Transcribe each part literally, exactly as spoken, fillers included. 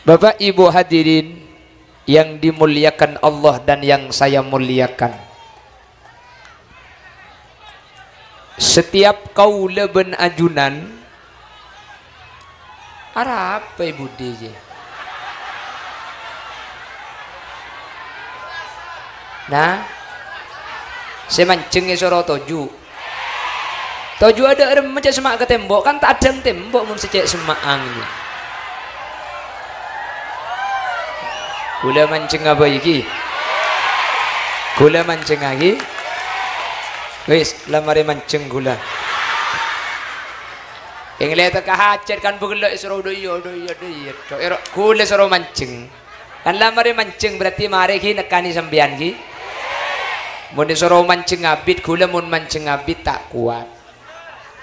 Bapak Ibu hadirin yang dimuliakan Allah dan yang saya muliakan. Setiap kaula bân ajunan, arapa è budi jâ? Nah, sè manjeng èsoro toju'. Toju' adâ' remma cè' semma' ka tembok, kan ta' adhâng tembok mon sè cè' semma'an. Ghulâ manjeng apa iki? Ghulâ manjengngaghi? Wis, la marè manjeng ghulâ. Ènglè teka hajat kan bhâghellâ' èsoro dâ' iyâ, dâ' iyâ, dâ' iyâ. Ero, ghulâ soro manjeng. Kan la marè manjeng, berarti marè ghi' nekkanè sampèyan ghi. Mon èsoro manjeng abit, ghulâ mon manjeng abit ta' kowat.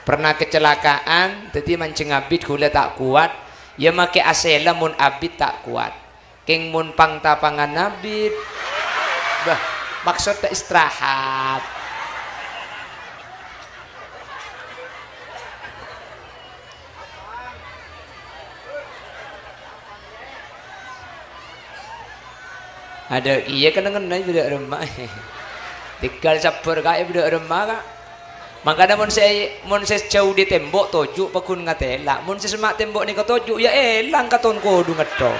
Pernah kecelakaan, dhâddhi manjeng abit ghulâ ta' kowat, ya makè asèla mon abit ta' kowat. Kèng mon pang-tapangan abit, bâh, maksodda istirahat. Adâ' iyâ kennengnganna bâdâ remma. Tèngghâl sabbhâr kaè bâdâ remma, Ka'. Mangkana mon sè, mon sè jhâu dâri tembok toju' pagghun ngatèla'. Mon sè semma' tembok nèka toju' ya èlang katon kodhu ngetto.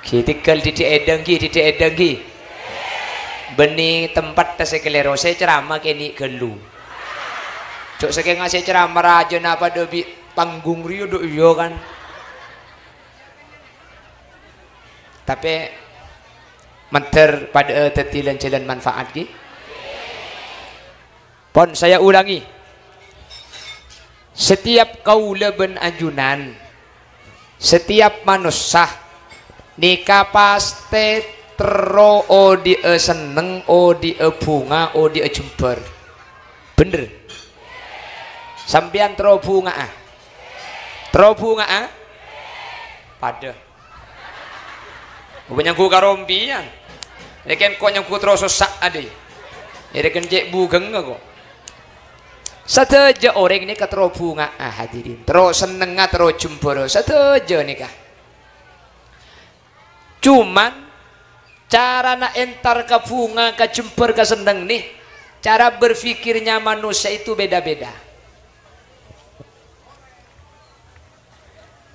Ghi tèngghâl dhidhi' èdhâng ghi, dhidhi' èdhâng ghi. Bânnè tempatta sè kalèro, sè ceramah kènè' ghâllu. Jhâ' sakènga sè ceramah rajâna padâ bi' panggung rèya dâ' iyâ kan. Tapè mandhâr padâ'â dhâddhi lan-jhâlân manfaat ghi. Pon saya ulangi. Setiap kaulâ bân ajunan, setiap manossa nèka pastè terro odi'â senneng, odi'â bhunga, odi'â jembhâr. Bhender? Sampèyan terro bhunga'a? Terro bhunga'a? Padâ. Apa nyanggu karompèyan? Rèken ko' nyanggu terro sossa adâ. Rèken cè' bhughângnga ko'. Sadhâjâ orèng nèka terro bhunga'a, hadirin. Terro sennengnga, terro jembhârâ. Sadhâjâ nèka. Cuman, carana entar ka bhunga, ka jembhâr, ka senneng nè, cara berpikirnya manusia itu beda-beda.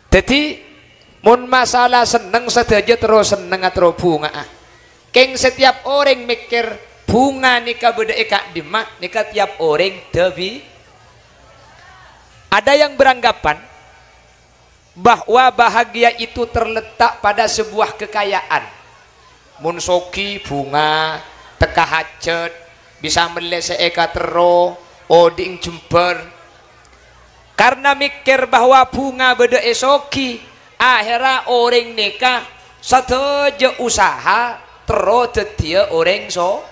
Dhâddhi, mon masalah senneng, sadhâjâ terro sennengnga, terro bhunga'a. Kèng setiap orèng mèkkèr bhunga nèka bâdâ è ka'dimma, nèka tiap orèng dâbi-, ada yang beranggapan bahwa bahagia itu terletak pada sebuah kekayaan. Mon soghi, bhunga, tekka hajât, bisa mellè sè èkaterro, odi'na jembhâr. Karna mèkkèr bahwa bhunga bâdâ è soghi, ahèrra orèng nèka sadhâjâ usaha terro dhâddhiyâ orèng so-,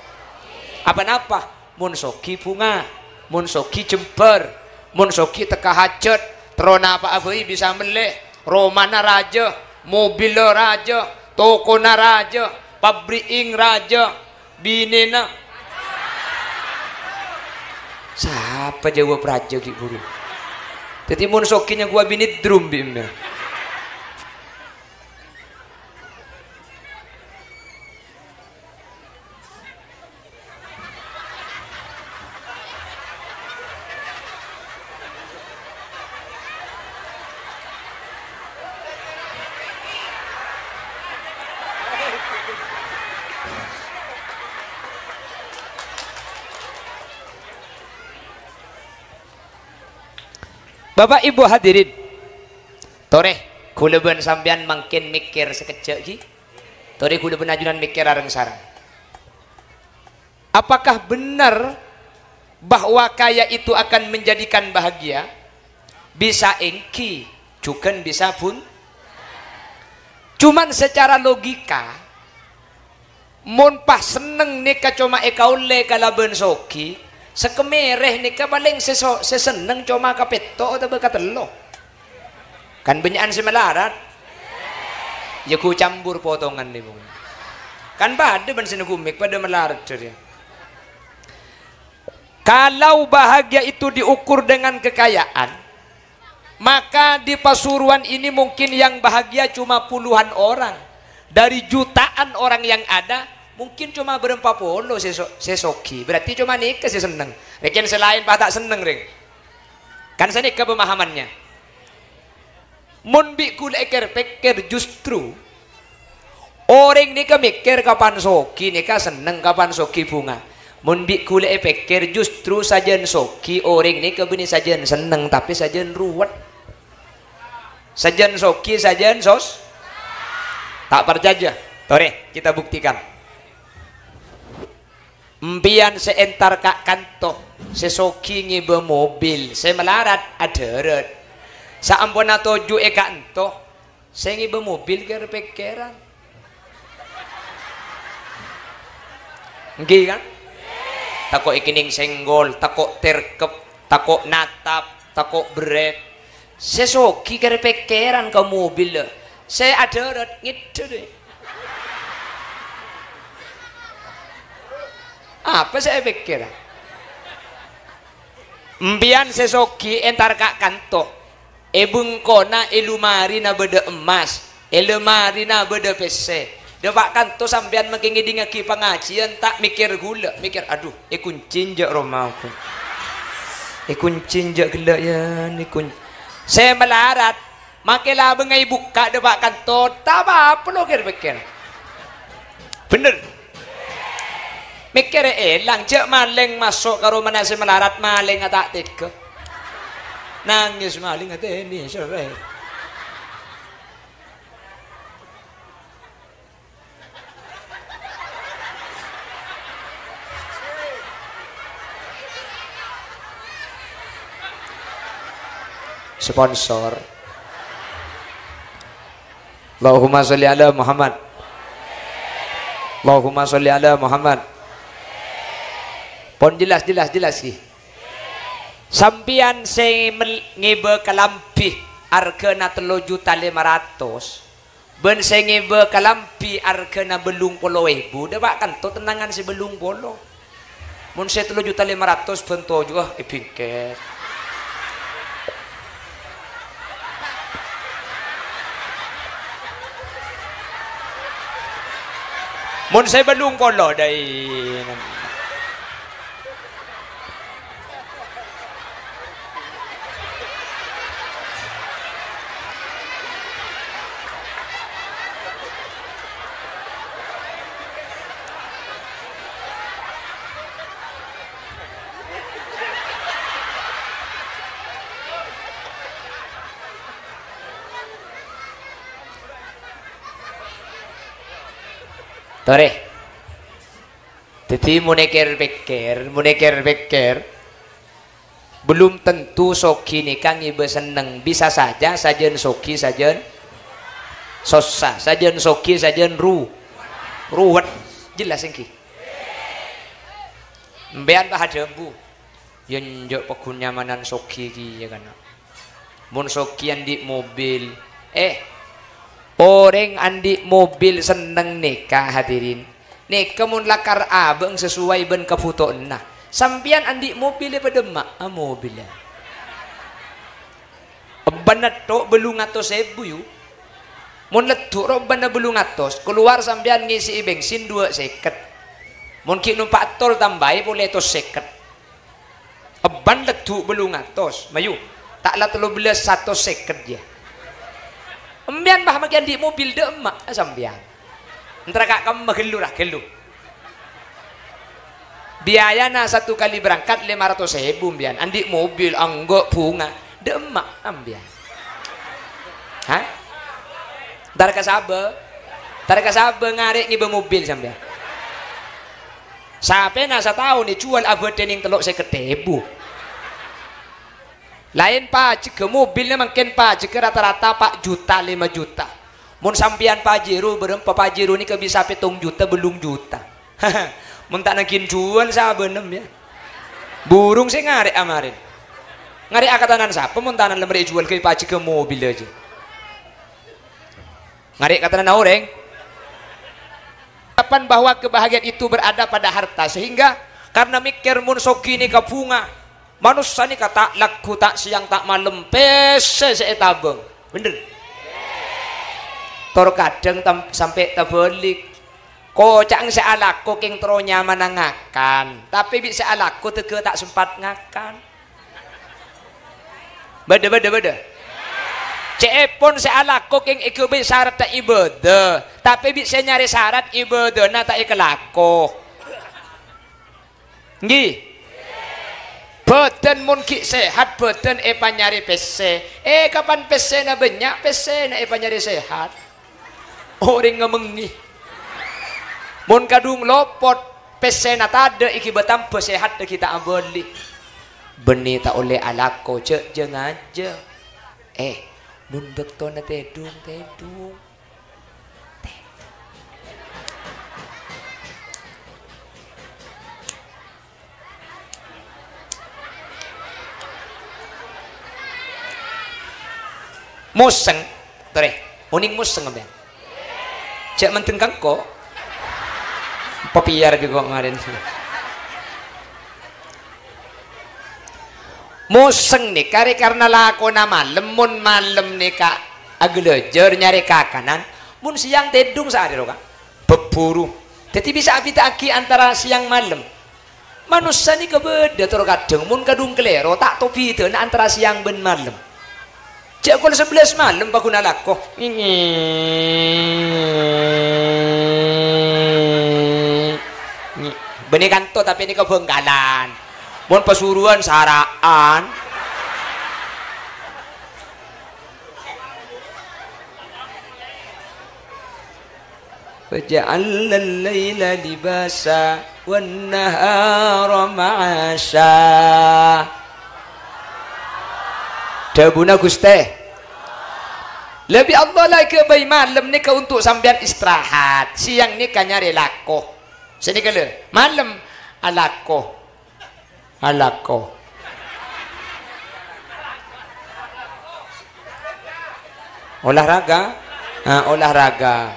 apa-napa? Mon soghi bhunga, mon soghi jembhâr, mon soghi tekka hajât, terro napa'a bhâi bisa mellè, romana rajâ, mobilla rajâ, tokona rajâ, pabri'na rajâ, binèna. Sapa jâwâb rajâ ghi' bhuru? Dhâddhi mon soghi nyangguwâ binè drum bi' emmè. Bapak Ibu hadirin, torè, ghulâ bân sampèyan mangkèn mèkkèr sakejjhâ' ghi. Torè ghulâ bân ajunan mèkkèr reng-sareng. Apakah benar bahwa kaya itu akan menjadikan bahagia? Bisa èngghi, jhughân bisa bun-, cuman secara logika, mon pas senneng nèka coma èkaollè kalabân soghi, sakemèrè nèka palèng sè so-, sè senneng coma kapètto' otabâ katello'. Kan bânnya'an sè malarat. Ya, ghu campur potongan nèko. Kan padâ bân sè nèko mèk padâ malarat jârèya. Kalau bahagia itu diukur dengan kekayaan, Maka di Pasuruan ini mungkin yang bahagia cuma puluhan orang. Dari jutaan orang yang ada, mungkin cuma berempa polo sè so-, sè soghi. Berarti cuma nèka sè senneng. Rèken sè laèn pas ta' senneng, rèng. Kan sanèka pemahamannya. Mon bi' ghulâ èkèr-pèkkèr, justru orèng nèka mèkkèr kapan soghi nèka senneng, kapan soghi bhunga. Mon bi' ghulâ èpèkkèr, justru sajân soghi orèng nèka bânnè sajân senneng, tapè sajân ruwet. Sajân soghi, sajân sos-, ta' parcajâ? Torè, kita buktikan. Empèyan sè entar ka kanto, sè soghi ngèbâ mobil, sè malarat adhârât. Saamponna toju' è kanto, sè ngèbâ mobil kèr-pèkkèran. Èngghi, kan? Tako' èkennèng senggol, tako' terkep, tako' natap, tako' berrèt. Sè soghi kèr-pèkkèran ka mobilla. Sè adhârât ngèddhâ, dè. Apa sè èpèkkèr? Empèyan sè soghi entar ka kanto. È bengkona, è lomarina bâdâ emmas, è lomarina bâdâ pèssè. Dâpa' kanto sampèyan mangkè ngèdingngaghi pangajiyân, ta' mèkkèr ghulâ, mèkkèr, "Adhu, èkoncè enjâ' roma, ghu. Èkoncè enjâ' ghellâ', yâ, èkon-," Sè malarat, mangkè labângnga èbukka' dâpa' kanto, ta' pa-apa lo kèr-pèkkèr. Bhender. Mèkkèrè èlang, jhâ' malèng maso' ka romana sè malarat, malèngnga ta' tegghâ. Nangès malèng atènè, serrè. Sponsor. Allahumma sholli ala Muhammad. Allahumma sholli ala Muhammad. Pon jelas, jelas, jelas, ghi. Sampèyan sè mel-, ngèbâ kalambhi arghâna tello juta lèma ratos, bân sè ngèbâ kalambhi arghâna bâllung polo èbu, dâpa' kanto tennangan sè bâllung polo. Mon sè tello juta lèma ratos bân toju', ah, èbingkèr. Mon sè bâllung polo, dâi. Torè. Dhâddhi, mon èkèr-pèkkèr, mon èkèr-pèkkèr, belum tentu soghi nèka ngèbâ senneng. Bisa saja sajân soghi, sajân sossa, sajân soghi, sajân ru-, ruwet. Jelas èngghi? Empèyan pas adhâbu, "Yâ, enjâ' paggun nyamanan soghi kèya, kana'." Mon soghi andi' mobil, eh, orèng andi' mobil senneng nèka, hadirin. Nèka mon lakar abâng sesuai bân kabhutowanna. Sampèyan andi' mobil, èpadâ emma'a mobilla. Ebbhânna tho' bâllung atos èbu, yu. Mon leddhu' ro ebbhânna bâllung atos, kalowar sampèyan ngèsè'è bensin duwâ' sèket. Mon ghi' nompa' tol tambâi polè atos sèket. Ebbhân leddhu' bâllung atos, mayu. Ta' la tello bellâs satos sèket, yâ. Empèyan, bah, maghi andi' mobil dâ' emma' sampèyan. Entara ka' kemma ghâllu, ra, ghâllu. Biayana satu kali berangkat lèma ratos èbu, empèyan. Andi' mobil, angghâ' bhunga. Dâ' emma' empèyan. Hah? Entara ka sabâ? Entara ka sabâ ngarè' ngèbâ mobil sampèyan? Sapèna sataon èjhuwâl abâdhâ nèng tello sèket èbu. Laèn pajhegghâ mobilna mangkèn pajhegghâ rata-rata pa' juta lèma juta. Mon sampèyan Pajero bârâmpa, Pajero nèka bisa pèttong juta, bâllung juta. Mon ta' nangghin jhuwâl sabâna, yâ. Burung sè ngarè'a marèn. Ngarè'a ka tanana sapa mon tanana la marè èjhuwâl ghâbây pajhegghâ mobil jâ. Ngarè' ka tanana orèng. Kapan bahwa kebahagiaan itu berada pada harta, sehingga karena mèkkèr mon soghi nèka bhunga, Manossa nèka ta' lagghu, ta' sèyang, ta' malem, pèssè sè ètabâng. Bhender? Tor kadhâng tam-, sampè' tabhâlik. Koca'na sè alako kèng terro nyamana ngakan, tapè bi' sè alako tegghâ ta' sempat ngakan. Bâdâ, bâdâ, bâdâ. Cè'èpon sè alako kèng èghâbây sarat ta' ibâdâ, tapè bi' sè nyarè sarat ibâdâna ta' èkalako. Ngghi. Bâdân mon ghi' sehat, bâdân èpanyarè pèssè. Eh, kapan pèssèna bânnya', pèssèna èpanyarè sehat. Orèng ngamengngè. Mon kadhung lopot, pèssèna tadâ' èghibâ tamba, sehat èghita abâli. Bânnè ta' ollè alako, jhâ', jhâ' ngajhâ. Eh, mon bâktona tèdung, tèdung. Mosèng, torè. Onèng mosèng sampèyan? Jhâ' mendeng kangko. Papèyar bi' ko' marèn. Mosèng nèka rè karna lakona malem, mon malem nèka aghâlâjâr nyarè kakanan, mon sèyang tèdung saarè rowa, bhâbhuru. Dhâddhi bisa abidhâ'aghi antara sèyang malem. Manossa nèka bâdâ tor kadhâng, mon kadhung kalèro, ta' tobidâna antara sèyang bân malem. Jhâ' kol sabellâs malem paghun alako. Bânnè kanto, tapè nèka Bhângkalan. Mon Pasuruan sara'an. "Wa ja'alnal laila libasa wan nahara ma'asya." Dhâbuna Ghustè, "Lebbi Allah la èghâbây malem nèka untuk sampèyan istirahat, sèyang nèka nyarè lako." Sè nèka lho, malem alako. Alako. Olahraga? Ah, olahraga.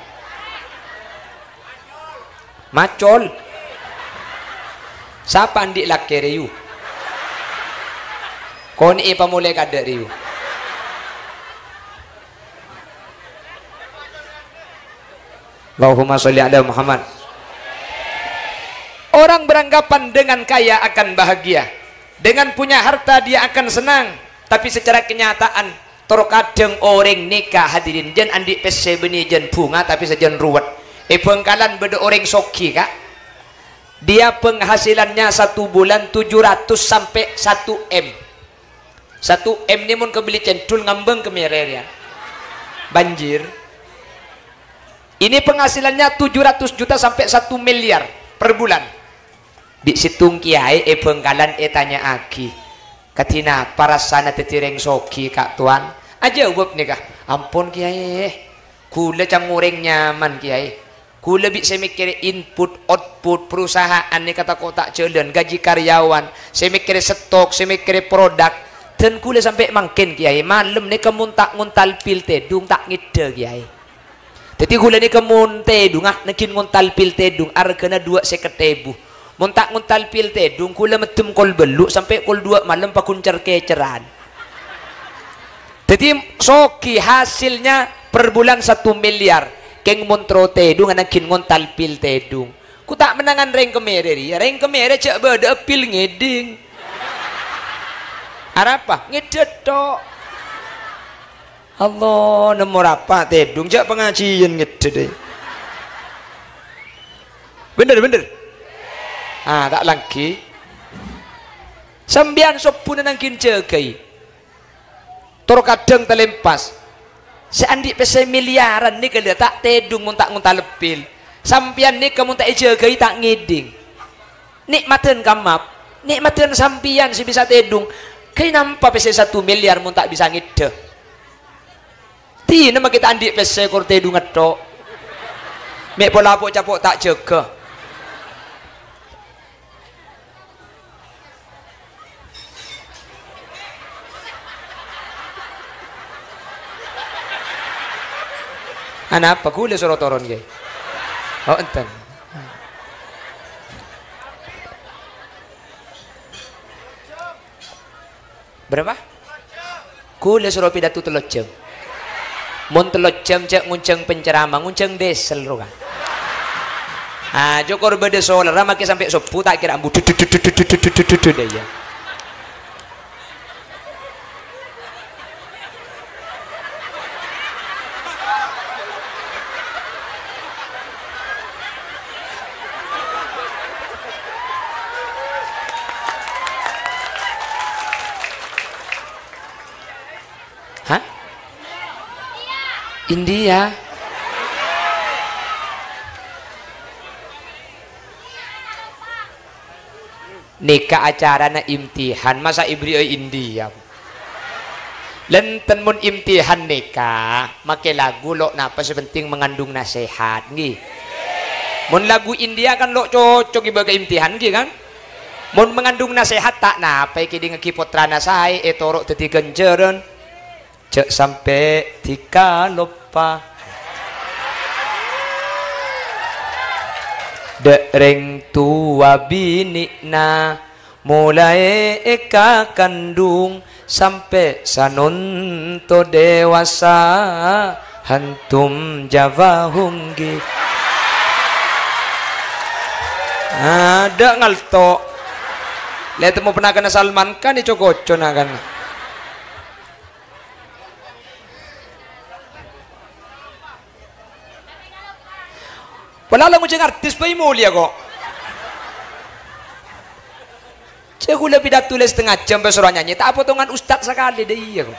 Macol. Sapa andi' lakè rèyu? Konè'è pamolè kadâ' rèyu. Allahumma sholli ala Muhammad. Orang beranggapan dengan kaya akan bahagia, dengan punya harta dia akan senang, tapi secara kenyataan, tor kadhâng orèng nèka, hadirin, jân andi' pèssè bânnè jân bhunga, tapè sajân ruwet. È Bhângkalan bâdâ orèng soghi, Ka'. Dia penghasilannya satu bulan tujuh ratus sampai satu M. Satu M nè mon kabelli cendhul ngambâng ka Mèrè rèya. Banjir. Ini penghasilannya tujuh ratus juta sampai satu miliar per bulan. Bi' sèttong kèyaè è Bhângkalan ètanya'aghi, "Kadhi napa rassana dhâddhi rèng soghi, Ka' Towan?" Ajâwâb nèka, "Ampon, Kèyaè, ghulâ ca'na orèng nyaman, Kèyaè." Ghulâ bi' sè mèkkèrè input, output, perusahaan nèka tako' ta' jhâlân, gaji karyawan, sè mèkkèrè stok, sè mèkkèrè produk. Dân ghulâ sampè' mangkèn, Kèyaè, malem nèka mon ta' ngontal pil tèdung, ta' ngèddhâ, Kèyaè. Dhâddhi ghulâ nèka mon tèdunga, nèngghin ngontal pil tèdung, arghâna duwâ' sèket èbu. Mon ta' ngontal pil tèdung, ghulâ mèddem kol bâllu' sampè' kol duwâ' malem paghun cer-kèceran. Dhâddhi, soghi hasilnya per bulan satu miliar. Kèng mon terro tèdung, nèngghin ngontal pil tèdung. Ghu ta' mennangan rèng Kemere rèya. Rèng Kemere jhâ' bâdâ'â pil ngèdhing. Arapa? Ngèddhâ tok. Allah, nemmo rapa tèdung, jhâ' pangajiân ngèddhâ, dè. Bhender, bhender. Ah, ta' langghi. Sampèyan sobbhuna nèngghin jâgâi. Tor kadhâng talèmpas. Sè andi' pèssè miliaran nèka lè ta' tèdung mon ta' ngontal pil. Sampèyan nèka mon ta' èjâgâi ta' ngèdhing. Nè'maddhân kamma, nè'maddhân sampèyan sè bisa tèdung. Ghâi nampa pèssè satu miliar mon ta' bisa ngèddhâ. Dinah makè ta' andi' pèssè kor tèdungnga tok. Mè' pola po'-capo' ta' jâgâ. Anapa ghulâ soro toron, Kè? Oh, enten. Berapa? Ghulâ soro pidato tello jam. Mon tello jam jhâ' ngonjhâng penceramah, ngonjhâng diesel rowa. Ah, cokor bâdâ solerra makkè sampè' sobbhu ta' kèra ambu dudut, dudut, dudut, dudut, dudut, dudut, ya. Hah? India. Nèka acarana imtihan, masa èberri'i India? Lènten mon imtihan nèka, makkè lagu lo' napa sè penting mengandung nasehat, ngghi. Mon lagu India kan lo' cocok èbâ ka imtihan, ngghi kan? Mon mengandung nasehat ta' napa èkèdingngaghi pottrana saè, ètoro' dhâddhi ghânjhârân. Jhâ' sampè' dhika loppa. Dâ' rèng towa binè'na, molaè èkakandhung sampè' sanonto dewasa, hantum jawahunggi. Adâ' ngalto'. Lè temmo pernah kèna Salman Khan, èco-kocona kan. Pola la ngonjhâng artis bhâi molèya, ko'. Jhâ' ghulâ pidato lè satengnga jam pas soro nyanyè, ta' potongan ustad sakalè, dâ' iyâ, ko'.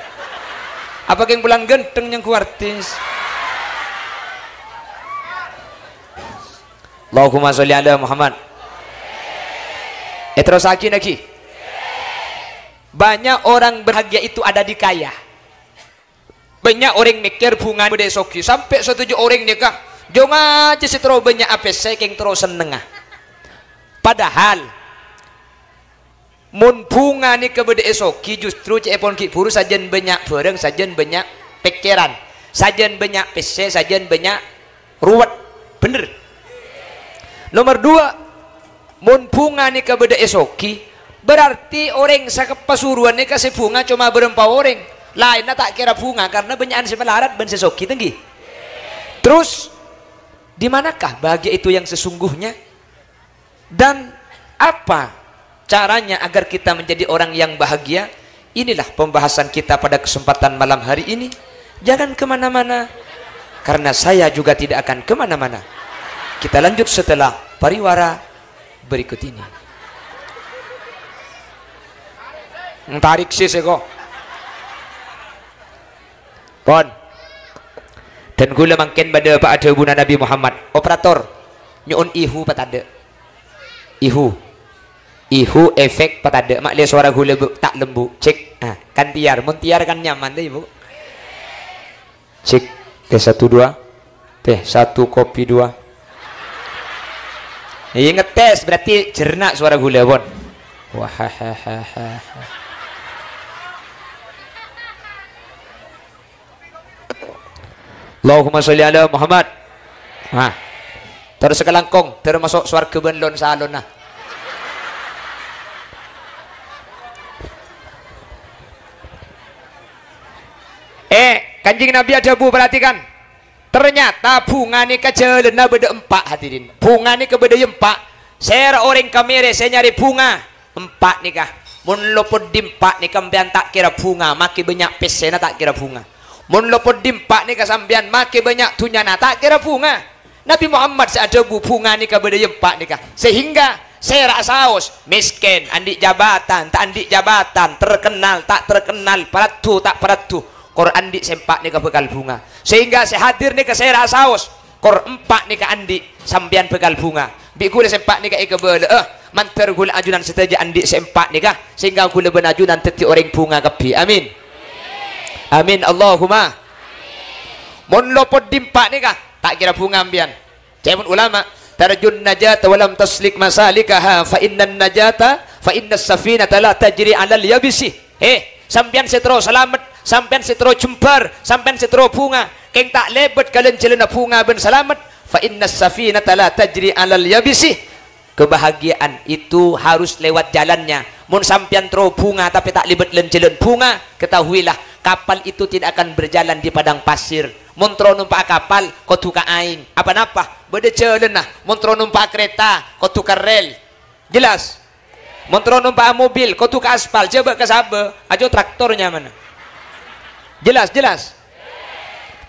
Apa kèng polana ghântheng nyangghu artis? Allahumma sholli ala Muhammad. Èterrossaghi, naghi. Banyak orang bahagia itu ada di kaya. Bânnya' orèng mèkkèr bhungana bâdâ è soghi, sampè' satuju orèng nèka, jhung ajâ sè terro bânnya' pèssè kèng terro sennengnga. Padahal, mon bhunga nèka bâdâ è soghi, justru cè'èpon ghi' bhuru sajân bânnya' bhârâng, sajân bânnya' pèkkèran, sajân bânnya' pèssè, sajân bânnya' ruwet. Bhender. Nomer dua, mon bhunga nèka bâdâ è soghi, berarti orèng sè pasurowan nèka sè bhunga coma bârâmpa orèng. Laènna ta' kèra bhunga karna bânnya'an sè malarat bân sè soghi, ta' ngghi? Terus, di manakah bahagia itu yang sesungguhnya? Dan apa caranya agar kita menjadi orang yang bahagia? Inilah pembahasan kita pada kesempatan malam hari ini. Jangan kemana-mana, karena saya juga tidak akan kemana-mana. Kita lanjut setelah pariwara berikut ini. Tarik sih, seko. Pon. Dan ghulâ mangkèn bâdâ pa-, adhâbuna Nabi Muhammad. Operator, nyo'on ihu patadâ'. Ihu. Ihu efek patadâ'. Ma' lè sowara ghulâ, Bu, ta' lembu'. Cek. Ah, kan tiyar. Mon tiyar kan nyaman, ta', Ibu? Cek. Tes satu, dua. Tes satu, kopi dua. Iyâ, ngetes, berarti cerna sowara ghulâ, pon. Wah. Allahumma sholli ala Muhammad. Nah. Terros sakalangkong, termasuk swarga bân lon-salonna. Eh, Kanjeng Nabi adhâbu, perhatikan. Ternyata bhunga nèka jhâlânna bâdâ empa', hadirin. Bhunga nèka bâdâ empa'. Sèra orèng kamèrè sè nyarè bhunga. Empa' nèka. Mon lo' poddhi empa' nèka sampèyan ta' kèra bhunga, makè bânnya' pèssèna ta' kèra bhunga. Mon lo' poddhi empa' nèka sampèyan makè bânnya' dhunnyana ta' kèra bhunga. Nabi Muhammad sè adhâbu bhunga nèka bâdâ è empa' nèka. Sehingga sèra saos, mèskèn, andi' jabatan, ta' andi' jabatan, terkenal, ta' terkenal, paraddu, ta' paraddu. Kor andi' sè empa' nèka bhâkal bhunga. Sehingga sè hadir nèka sèra saos, kor empa' nèka andi', sampèyan bhâkal bhunga. Bi' ghulâ sè empa' nèka èkabâlâ'â, mandhâr ghulâ ajunan sadhâjâ andi' sè empa' nèka, sehingga ghulâ bân ajunan dhâddhi orèng bhunga kabbhi. Amin. Amin. Allahumma. Mon lo' poddhi empa' nèka, ta' kèra bhunga sampèyan. Ca'èpon ulama, "Tarjun najata wa lam taslik masalikaha, fa innan najata, fa innas safinata la tajri 'alal yabisi." He, sampèyan sè terro salamet, sampèyan sè terro jembhâr, sampèyan sè terro bhunga, kèng ta' lèbât ka lan-jhâlânna bhunga bân salamet, "fa innas safinata la tajri 'alal yabisi." Kebahagiaan itu harus lewat jalannya. Mon sampèyan terro bhunga tapè ta' lèbât lan-jhâlân bhunga, ketahuilah, kapal itu tidak akan berjalan di padang pasir. Mon terro nompa'a kapal, kodhu ka aèng. Apa-napa? Bâdâ jhâlânna. Mon terro nompa'a karèta, kodhu ka rel. Jelas? Mon terro nompa'a mobil, kodhu ka aspal. Jhâ' bâ' ka sabâ. Ajjhâ' traktor nyamana. Jelas, jelas?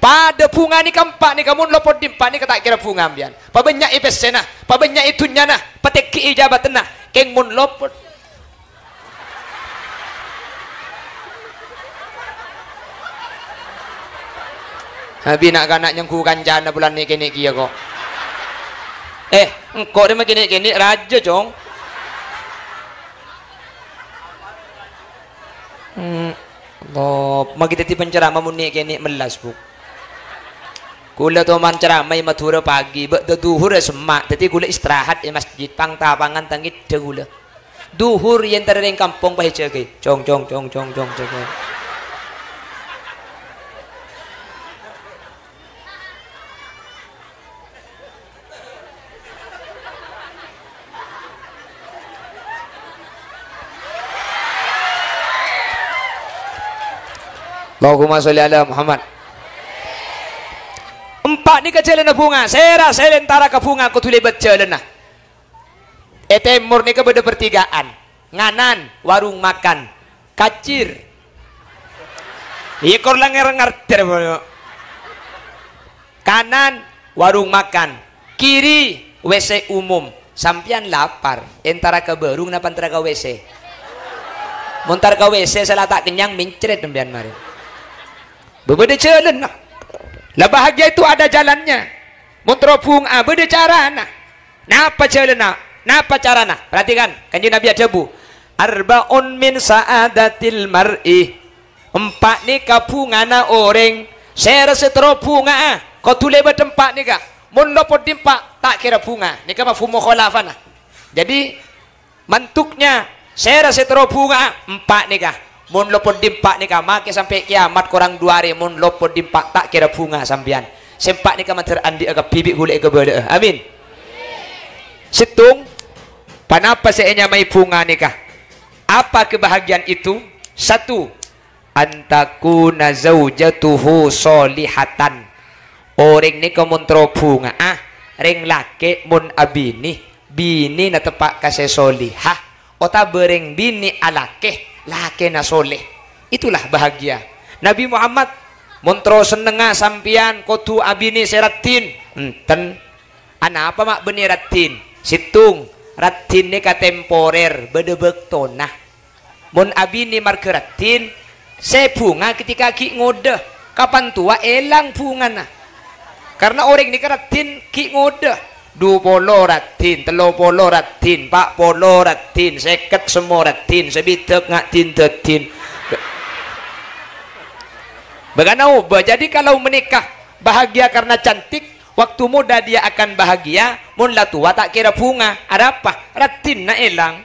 Padâ bhunga nèka empa' nèka, mon lopot dâri empa' nèka ta' kèra bhunga sampèyan. Pabânnya'è pèssèna, pabânnya'è dhunnyana, patènggi'i jâbâtanna, kèng mon lopot. Abi na'-kana' nyèngghu kancana bulâ nè'-kènè' kèya, ko'. Eh, engko' rè ma' kènè'-kènè' rajâ, Cong. Hmm. Allah, magi dhâddhi penceramah mon nè'-kènè' mellas, Bu. Kaulâ toman ceramah è Madhurâ pagi, bâ' dâ' dhuhur ya semma', dhâddhi kaulâ istirahat è masjid, pang-tapangan ta' ngèdhâ kaulâ. Dhuhur yèn terrè rèng kampong pas èjâgâi. Cong, cong, cong, cong, cong, cong, cong. Allahumma sholli ala Muhammad. Empa' nèka jhâlânna bhunga, sèra sè entara ka bhunga kodhu lèbât jhâlânna. È tèmor nèka bâdâ pertigaan, nganan, warung makan, kacir. Iyâ, kor la nger-, ngartèr, kanan, warung makan, kiri, W C umum. Sampèyan lapar, entara ka bârung napa entara ka W C? Mon entara ka W C, sè la ta' kennyang, mencret sampèyan marè. Bâ-, bâdâ jhâlânna. La, bahagia itu ada jalannya. Mon terro bhunga, bâdâ carana. Napa jhâlânna? Napa carana? Perhatikan, Kanjeng Nabi adhâbu, "Arba'un min sa'adatil mar'i." Empa' nèka bhungana orèng. Sèra sè terro bhunga'a, kodhu lèbât empa' nèka. Mon lopot dâri empa', ta' kèra bhunga. Nèka mafhum mukhalafana. Jadi, mantuknya, sèra sè terro bhunga'a, empa' nèka. Mon lopot dâri empa' nèka, makè sampè' kèyamat korang du arè, mon lopot dâri empa' ta' kèra bhunga sampèyan. Sè empa' nèka mandhâr andi'â kabbhi bi' kaulâ èkabâlâ'â. Amin. Sèttong, ponapa sè ènyamaè bhunga nèka? Apa kebahagiaan itu? Satu, "An takuna zaujatuhu sholihatan." Orèng nèka mon terro bhunga'a, rèng lakè' mon abinè, binèna teppa' ka sè sholihah, otabâ rèng binè alakè, lakèna sholeh. Itulah bahagia. Nabi Muhammad, "Mon terro sennengnga sampèyan kodhu abinè sè raddhin." Enten. Anapa ma' bânnè raddhin? Sèttong, raddhin nèka temporer, bâdâ bâktona. Mon abinè marghâ raddhin, sè bhunga ketika ghi' ngodâ, kapan towa èlang bhungana. Karna orèng nèka raddhin ghi' ngodâ. Du polo raddhin, tello polo raddhin, pa' polo raddhin, sèket semmo raddhin, sabidhâk nga' din-dâddhin. Bâkana obâ. Jadi kalau menikah bahagia karena cantik, waktu muda dia akan bahagia, mon la towa ta' kèra bhunga. Arapa? Raddhinna èlang.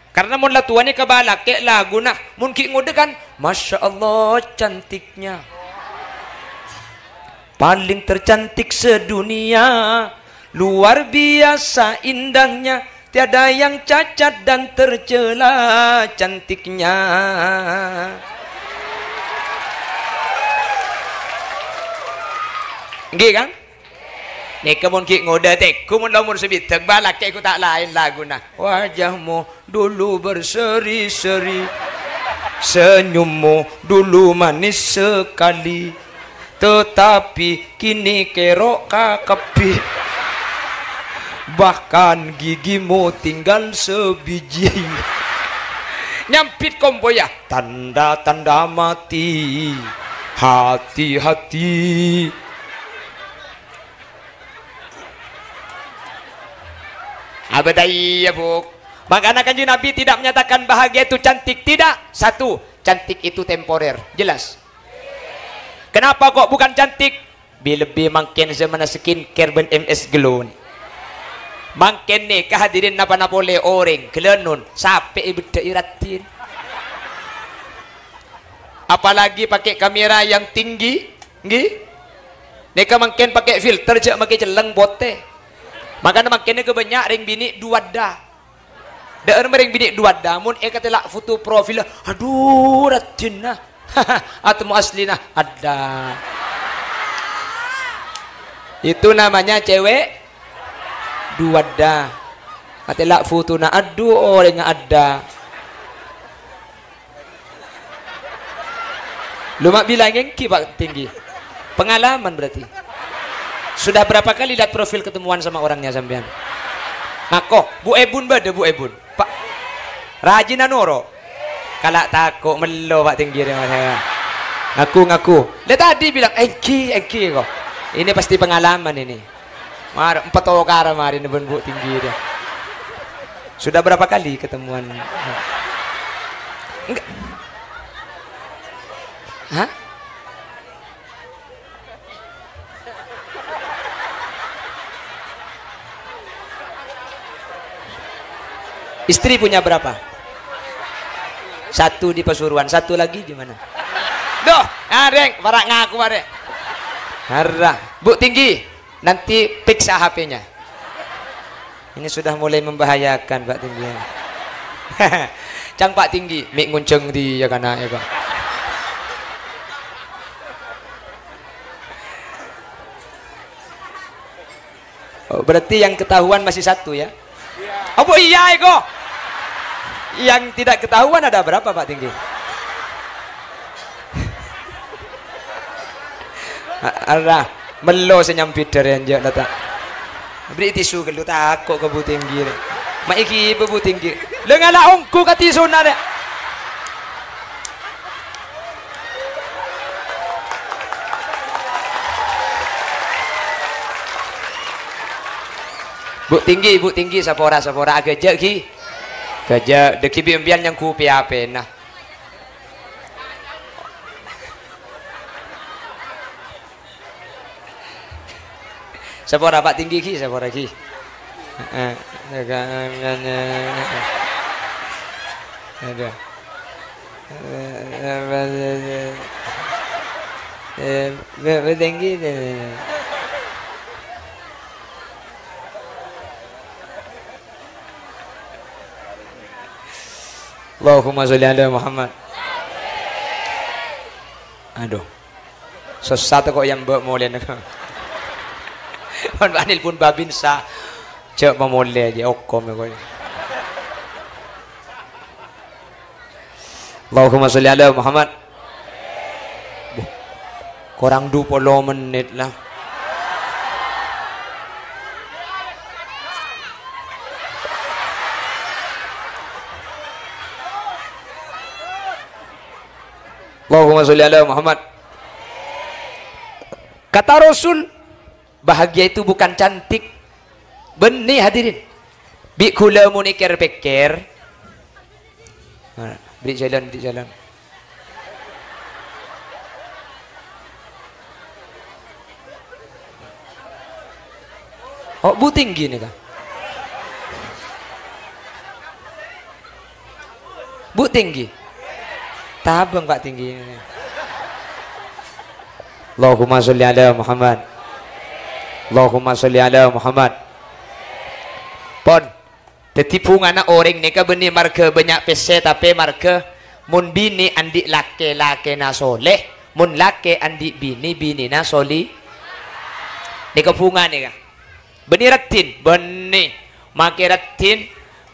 Karna mon la towa nèka bâ' lakè' laguna, mon ghi' ngodâ kan, "Masya Allah, cantiknya. Paling tercantik sedunia, luar biasa indahnya, tiada yang cacat dan tercela cantiknya." Ngghi, kan? Nèka mon ghi' ngodâ tèghu mon la omor sabidhâk, bâ' lakè' ghu ta' laèn laguna. Wajahmu dulu berseri-seri, senyummu dulu manis sekali, tetapi kini kerok kakabbhi, bahkan gigimu tinggal sebiji. Nyambit kompoyya, tanda-tanda mati, hati-hati. Abâ' ta' iyâ, Bu'? Makana Kanjeng Nabi tidak menyatakan bahagia itu cantik. Tidak. Satu, cantik itu temporer. Jelas? Kenapa kok bukan cantik? Bi-, lebbi mangkèn zamanna skincare bân M S Glow. Mangkèn nèka hadirin napa-napa polè orèng, ghâlânon, sapè èbeddhâ'i raddhin. Apalagi pakai kamera yang tinggi, ngghi? Nèka mangkèn pakai filter, jhâ' makè cellèng potè. Makana mangkèn ghâbânnya' rèng binè' duwadda. Dhâ'âr ma' rèng binè' duwadda, mon èkatèla' foto profil, adhu, raddhinna. Atemmo asllina, adda. Itu namanya cewek duwadda. Katèla' fotona, adhu, orèngnga adda. Lu ma' bilangè ènggi, Pak Tinggi. Pengalaman berarti. Sudah berapa kali lihat profil ketemuan sama orangnya sampean? Ngako, Bu Ebun bâdâ, Bu Ebun. Pak, rajina noro'. Kala' tako', mello, Pak Tinggi, rè, Mas. Ngaku, ngaku. Lah tadi bilang, "Ènggi, ènggi," kok. Ini pasti pengalaman ini. Mar-, empat tokar kemarin bân Bu Tinggi itu. Sudah berapa kali ketemuan? Enggak. Hah? Istri punya berapa? Satu di Pasuruan, satu lagi di mana? Duh, areng, para ngaku, areng. Harra, Bu Tinggi. Nanti periksa H P-nya. Ini sudah mulai membahayakan, Pak Tinggi. Cang Pak Tinggi, mè' ngonjhâng dhiyâ kana', ya, Pak. Oh, berarti yang ketahuan masih satu, ya? Apa iya, iko? Yang tidak ketahuan ada berapa, Pak Tinggi? A-, arra, mello sè nyambit dâri enjâ' la ta'. Bâri' tisu ghâllu tako' ka Bu Tinggi, rè. Ma' èghibâ Bu Tinggi. Lè ngala' ongghu ka tisuna, rè. Bu Tinggi, Bu Tinggi, sapora, sapora, aghâjâ', ghi. Aghâjâ', dâggi' bi' empèyan nyangghupi apèna. Sapora, Pak Tinggi, ghi, sapora, ghi. Heeh. Aduh. Eh, Bu, Bu Tinggi. Allahumma sholli ala Muhammad. Aduh. Sossa tako' ya, Mbak, molèna. Mon bâ'na nelpon Babinsa, jhâ' pamolè jâ, okom ya, kok. Allahumma sholli ala Muhammad. Buh, korang dua puluh menit lah. Allahumma sholli ala Muhammad. Kata Rasul, bahagia itu bukan cantik. Bânnè, hadirin. Bi' ghulâ mon èkèr-pèkkèr. Nah, bâri' jhâlân, bâri' jhâlân. Oh, Bu Tinggi nèka. Bu Tinggi. Tabâng, Pak Tinggi. Allahumma sholli ala Muhammad. Allahumma sholli ala Muhammad. Pon. Dhâddhi bhungana orèng nèka bânnè marghâ bânnya' pèssè, tapè marghâ mon binè andi' lakè, lakèna soleh, mon lakè andi' binè, binèna soli-, nèka bhunga nèka. Bânnè raddhin, bânnè. Makè raddhin,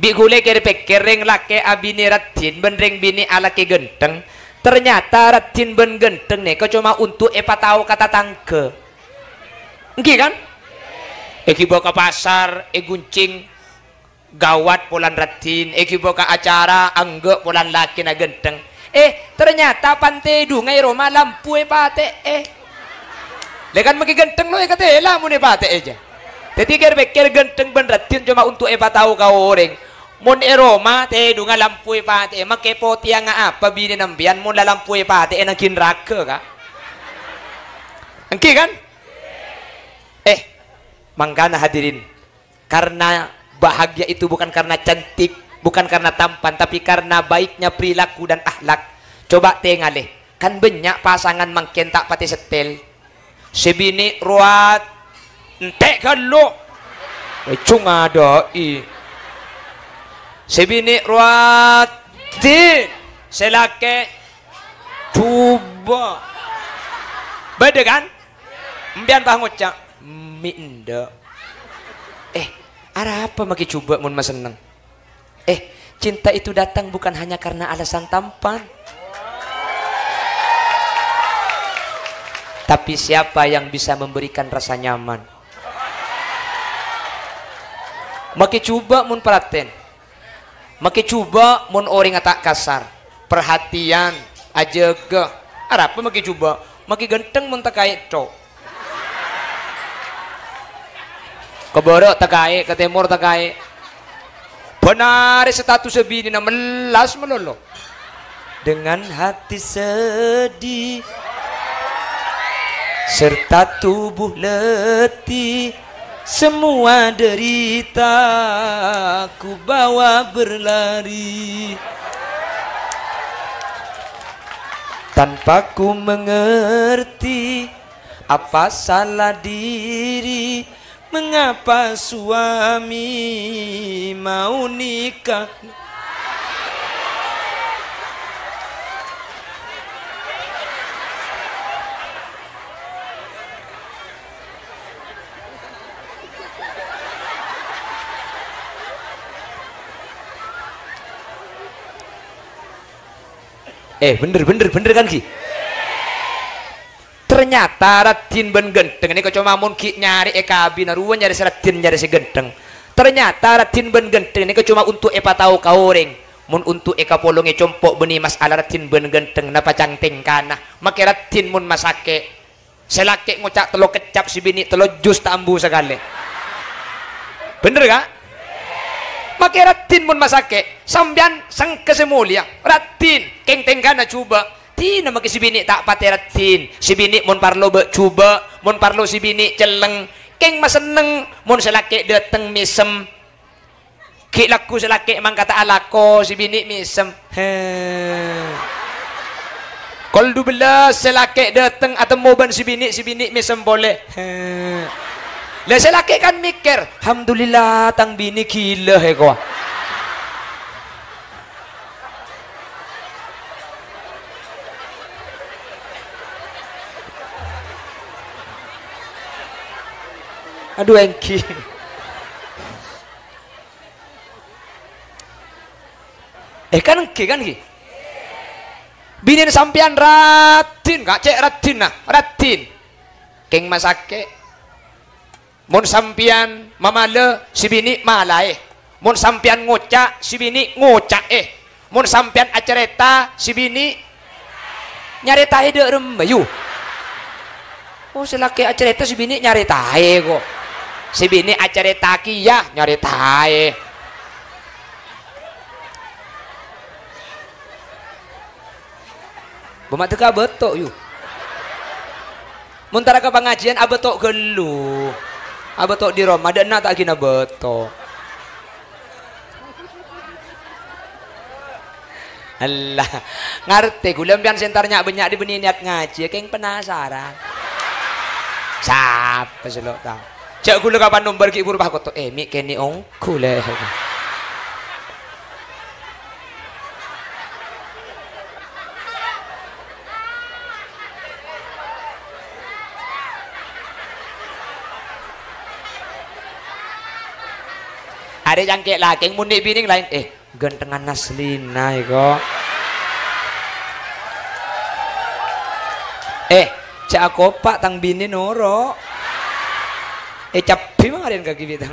bi' ghulâ kèr-pèkkèr rèng lakè abinè raddhin bân rèng binè alakè ghântheng. Ternyata raddhin bân ghântheng nèka coma onto' èpatao ka tatangghâ. Èngghi, kan? Èghibâ ka pasar, èghuncèng, ghâwât polana raddhin, èghibâ ka acara, enggâ' polana lakèna ghântheng. Eh, ternyata pan tèdungnga è roma lampu èpatè'è. Lè kan makè ghântheng lo èkatèla mon èpatè'è jâ. Dhâddhi kèr-pèkkèr ghântheng bân raddhin coma onto' èpatao ka orèng. Mon è roma tèdungnga lampu èpatè'è, makè potèyangnga apa binèna empèyan mon la lampu èpatè'è nangghing raghâ, Ka'? Èngghi, kan? Eh, mangkana hadirin, karena bahagia itu bukan karena cantik, bukan karena tampan, tapi karena baiknya perilaku dan akhlak. Coba tengalè, kan bânnya' pasangan mangkèn ta' patè setel. Sè binè' rowa entè' ghâllu. Èjhung adâ'i. Sè binè' rowa raddhin, sè lakè' jhubâ'. Bâdâ, kan? Empèyan pas ngoca', "Mi' endâ'." Eh, arapa makè jhubâ' mon masenneng? Eh, cinta itu datang bukan hanya karena alasan tampan, tapi siapa yang bisa memberikan rasa nyaman. Makè jhubâ' mon paratèn. Makè jhubâ' mon orèngnga ta' kasar. Perhatian, ajâgâ. Arapa makè jhubâ'? Makè ghântheng mon takaè' tho'. Ka bârâ' takaè', ka tèmor takaè'. Bân arè statussa binèna mellas malolo. Dengan hati sedih serta tubuh letih, semua derita ku bawa berlari. Tanpa ku mengerti apa salah diri, mengapa suami mau nikah? Eh, bhender, bhender, bhender kan, ghi? Ternyata raddhin bân ghântheng nèka coma mon ghi' nyarè è kabinna rowa nyarè sè raddhin nyarè sè ghântheng. Ternyata raddhin bân ghântheng nèka coma onto' èpatao ka orèng. Mon onto' èkapolongè compo' bânnè masalah raddhin bân ghântheng napa cang tèngkana. Makè raddhin mon masakè'. Sè lakè' ngoca' tello keccap, sè binè' tello jus ta' ambu sakalè. Bhender, Ka'? Makè raddhin mon masakè', sampèyan sengka sè molèya, raddhin, kèng tèngkana jhubâ'. Dinah makè sè binè' ta' patè raddhin, sè binè' mon parlo bâ' jhubâ', mon parlo sè binè' celleng, kèng masenneng mon sè lakè' dâteng mèsem. Ghi' lagghu sè lakè' mangkata alako, sè binè' mèsem. He. Kol dubellâs sè lakè' dâteng atemmo bân sè binè', sè binè' mèsem polè. He. Lah sè lakè' kan mèkkèr, "Alhamdulillah, tang binè' ghilâ, he, kowa." Adhu, èngghi. Eh, kan èngghi, kan èngghi? Binèna sampèyan raddhin, Ka', cè' raddhinna, raddhin. Kèng masakè'. Mon sampèyan mamalè, sè binè' malaè. Mon sampèyan ngoca', sè binè' ngoca'è. Mon sampèyan acarèta, sè binè' nyarètaè dâ' remma, yu. Oh, sè lakè' acarèta, sè binè' nyarètaè, ko'. Sè binè' acarèta kèya nyarètaè. Bâ' ma' dhâ' ka abâto', yu. Mon tara ka pangajiân, abâto' ghâllu. Abâto' dâri roma, dâ' enna' ta' ghi' abâto'. Allah, ngartè ghulâ sampèyan sè entar nya'-bânnya' dâri bânnè niyat ngajhi, kèng penasaran. Sapa sè lo' tao? Jhâ' ghulâ kapan nombâr ghi' buru pas koto, eh, mi' kènè' ongghu, lè. Arè cangkè' lakè mon nè' binè' laèn, eh, ghânthengnga aslina èko. Eh, jhâ' akopa' tang binè noro'. Eh, cabbhi marèn ka ghi' bi' tang.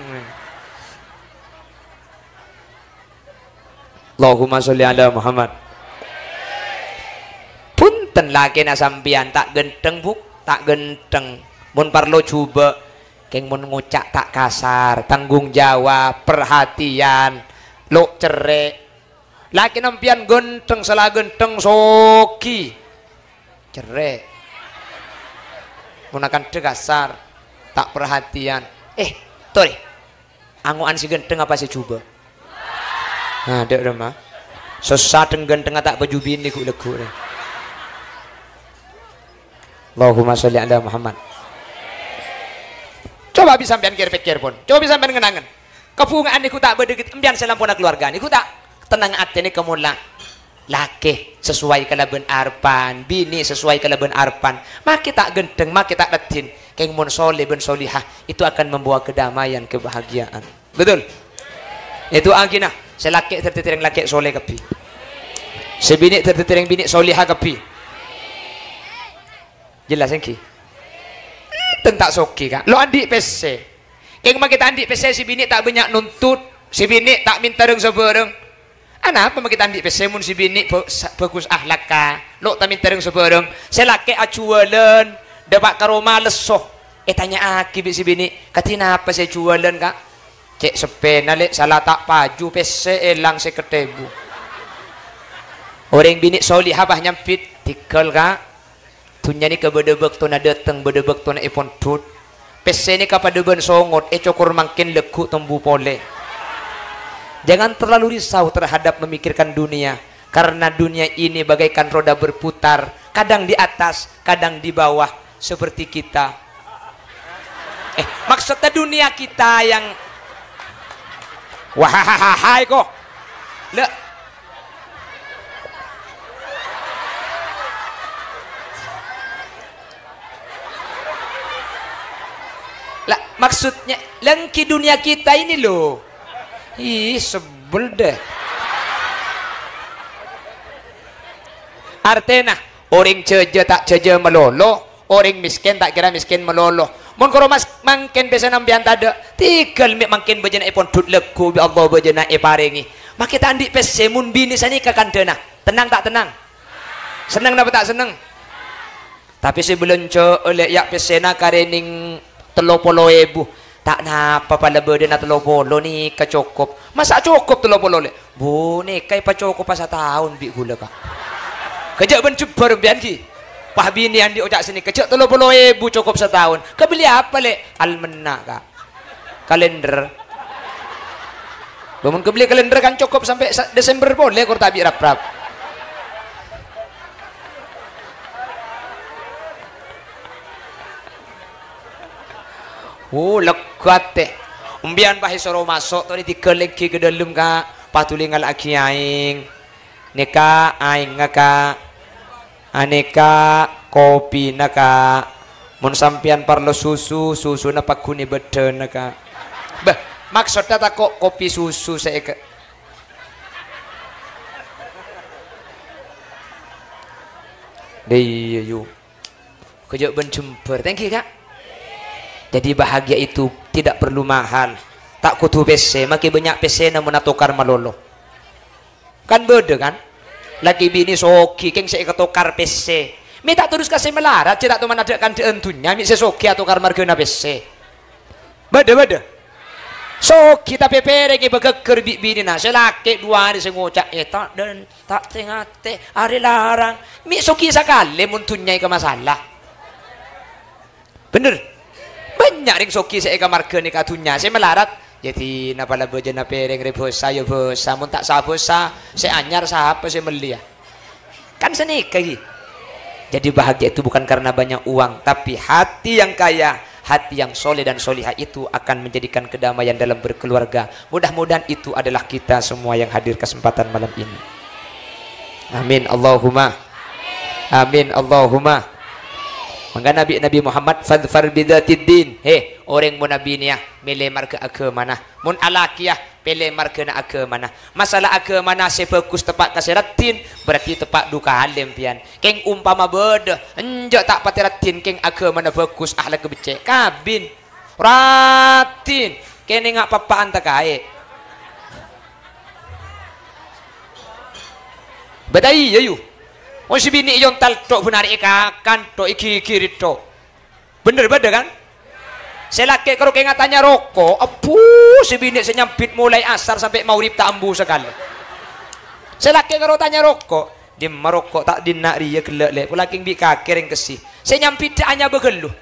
Allahumma sholli ala Muhammad. Bhunten, lakèna sampèyan ta' ghântheng, Bu', ta' ghântheng. Mon parlo jhubâ', kèng mon ngoca' ta' kasar, tanggung jawab, perhatian, lo' cerrè'. Lakèna sampèyan ghântheng, sala ghântheng, soghi. Cerrè'. Mon akanta kasar, ta' perhatian. Eh, torè. Ango'an sè ghântheng apa sè jhubâ'? Nah, dâ' remma. Sossa dhâng ghânthengnga ta' paju binè ghu'-lagghu' rè. Allahumma sholli ala Muhammad. Coba bi' sampèyan kèr-pèkkèr, pon. Coba bi' sampèyan ngen-angen. Kabhunga'an nèko ta' bâdâ ghi-, empèyan sè lampona kalowarga nèko ta' tennang atè nèka mola. Lakè sesuai kalabân arebbhân, binè sesuai kalabân arebbhân. Makè ta' ghânḍheng, makè ta' raddhin. Kèng mon soleh bân solihah, itu akan membawa kedamaian, kebahagiaan. Betul? Itu aghina, sè lakè dhâddhi tèrèng lakè soleh kabbhi. Sè binè dhâddhi tèrèng binè solihah kabbhi. Jelas èngghi? Enten ta' soghi, Ka'. Lo' anḍi' pèssè. Kèng makè ta' anḍi' pèssè, sè binè ta' bânnya' nuntut, sè binè ta' mènta rèng-sabârâng. Anapa makè ta' anḍi' pèssè mon sè binè bhâ-, sa-, bhâghus ahlakka? Lo' ta' mènta rèng-sabârâng. Sè lakè ajhuwâlân, ḍâpa' ka roma lesso. Ètanya'aghi bi' sè binè, "Kadhi napa sè ajhuwâlân, Ka'?" "Cè' seppèna, Lè', sala ta' paju, pèssè èlang sèket èbu." Orèng binè solihah pas nyambit, "Tèghâl, Ka'. Dhunnya nèka bâḍâ bâktona ḍâteng, bâḍâ bâktona èponḍhut. Pèssè nèka paḍâ bân songot, ècokor mangkèn lagghu' tombu polè. Jangan terlalu risau terhadap memikirkan dunia, karena dunia ini bagaikan roda berputar, kadang di atas, kadang di bawah, seperti kita." Eh, maksudnya dunia kita yang, wah, kok. Lè', lah, maksudnya, lengki dunia kita ini, loh. Ih, sebel deh. Artèna, orèng jhâjâ ta' jhâjâ malolo, orèng mèskèn ta' kèra mèskèn malolo. Mon karo mas-, mangkèn pèssèna empèyan taḍâ', tèghâl mè' mangkèn bâjâna èponḍhut lagghu' bi' Allah bâjâna èparèngè. Makè ta' anḍi' pèssè mon binè sanèka kanḍhâna. Tennang ta' tennang? Senneng napa ta' senneng? Tapè sè bâlânjhâ'â, Lè', ya' pèssèna karè nèng tello polo èbu. Ta' napa, pala bâḍâna tello polo nèka cokop. Masa' cokop tello polo, Lè'? Bu, nèka èpacokopa sataon bi' ghulâ, Ka'. Kajâ' bân jembhâr empèyan, ghi. Pas binè anḍi' oca' sanèka, "Jhâ' tello polo èbu cokop sataon." "Kabelli apa, Lè'?" "Almana', Ka'." Kalender. Lho, mon kabelli kalender kan cokop sampè' sa-, Desember polè, kor ta' bi' rap-rap. Wo, lega atè. Empèyan pas èsoro maso', torè tèghâl èngghi ka ḍâlem, Ka'. Pas dhuli ngala'aghi aèng. Nèka aèngnga, Ka'. Anèka kopina, Ka'. Mon sampèyan parlo susu, susuna pagghun è bâḍâna, Ka'. Bâh, maksodda tako' kopi susu sè èka-, Dè iyâ, yu. Kajâ' bân jembhâr. Thank you, Ka'. Jadi bahagia itu tidak perlu mahal. Ta' kodhu pèssè, makè bânnya' pèssèna mon atokar malolo. Kan bâḍâ, kan? Lakè binè soghi, kèng sè èkatokar pèssè. Mè' ta' terros ka sè malarat, jhâ' ta' toman aḍâ' kanḍhâ'ân dhunnya, mè' sè soghi atokar marghâna pèssè. Bâḍâ, bâḍâ. Soghi tapè pèrèngè bâghâghâr bi' binèna, sè lakè' ḍu arè sè ngoca', "Eh, ta' ḍân, ta' tè-ngatè, arè larang." Mè' soghi sakalè mon dhunnya èkamasalah. Bhender? Bânnya' rèng soghi sè èkamarghâna ka dhunnya, sè malarat, "Yâdina pala bâjâna pèrèng rè bhâsa, yâ bhâsa, mon ta' sa-bhâsa, sè anyar sapa sè mellèya?" Kan sanèka, ghi. Jadi bahagia itu bukan karena banyak uang, tapi hati yang kaya, hati yang soleh dan solihah itu akan menjadikan kedamaian dalam berkeluarga. Mudah-mudahan itu adalah kita semua yang hadir kesempatan malam ini. Amin Allahumma. Amin Allahumma. Mangkana bi' Nabi Muhammad, "Fadfar bidzatid din." He, orèng mon abinèya, mèlè marghâ aghâmana. Mon alakèya, pèlè marghâna aghâmana. Masalah aghâmana sè bhâghus teppa' ka sè raddhin, berarti teppa' ḍu kalè empèyan. Kèng ompama bâḍâ, enjâ' ta' patè raddhin, kèng aghâmana bhâghus, ahlakka beccè', kabin. Raddhin, kènènga' pappa'an takaè. Bâḍâ iyâ, yu. Mon sè binè' èyontal ḍo' bân arè èkakan ḍo', èghighiri ḍo'. Bhender bâḍâ, kan? Sè lakè' karo kènga' tanya roko', ebbhu, sè binè' sè nyambit molaè asar sampè' maghrib ta' ambu sakalè. Sè lakè' karo tanya roko', "Ḍimma roko' ta' ḍinna' rèya ghellâ', Lè'? Pola kèng bi' kakè rèng kessi." Sè nyambit ḍâ' anyabâ ghâllu.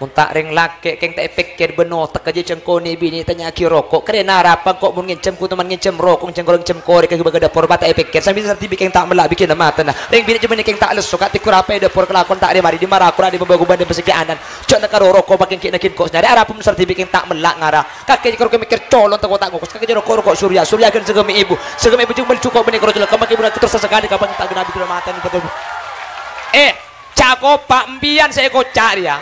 Mon ta' rèng lakè', kèng ta' èpèkkèr bân otek jâ' jhângkonè binè tanya'aghi roko'. Karè narapa engko' mon ngènjhâm kutoman ngènjhâm roko', ngènjhâm korèng, ngènjhâm korèng ka bâgâ dâpor, ma' ta' èpèkkèr. Sambi sardhibi' kèng ta' mella' bikinna matana. Rèng binè jâmanè kèng ta' lesso, ka' teggur apa è dâpor kalakowan ta' rè-marè, dimara kora di pembagubân dan peseggi'anan. Jâ' na karo roko' pakèng ghi' naghin kos nyarè, arapa mon sardhibi' kèng ta' mella' ngara. Kakè jâ' karo kèng mèkkèr colon tako' ta' ngokos. Kakè jâ' roko'-roko' surya, surya ghân saghâmè èbu. Saghâmè èbu jung mèl jhuko' bânnè karo celaka, makè buru terus sakalè ka pangènta ghenna abit matan. Eh, Cakopa, empèyan sè èkoca' rèya.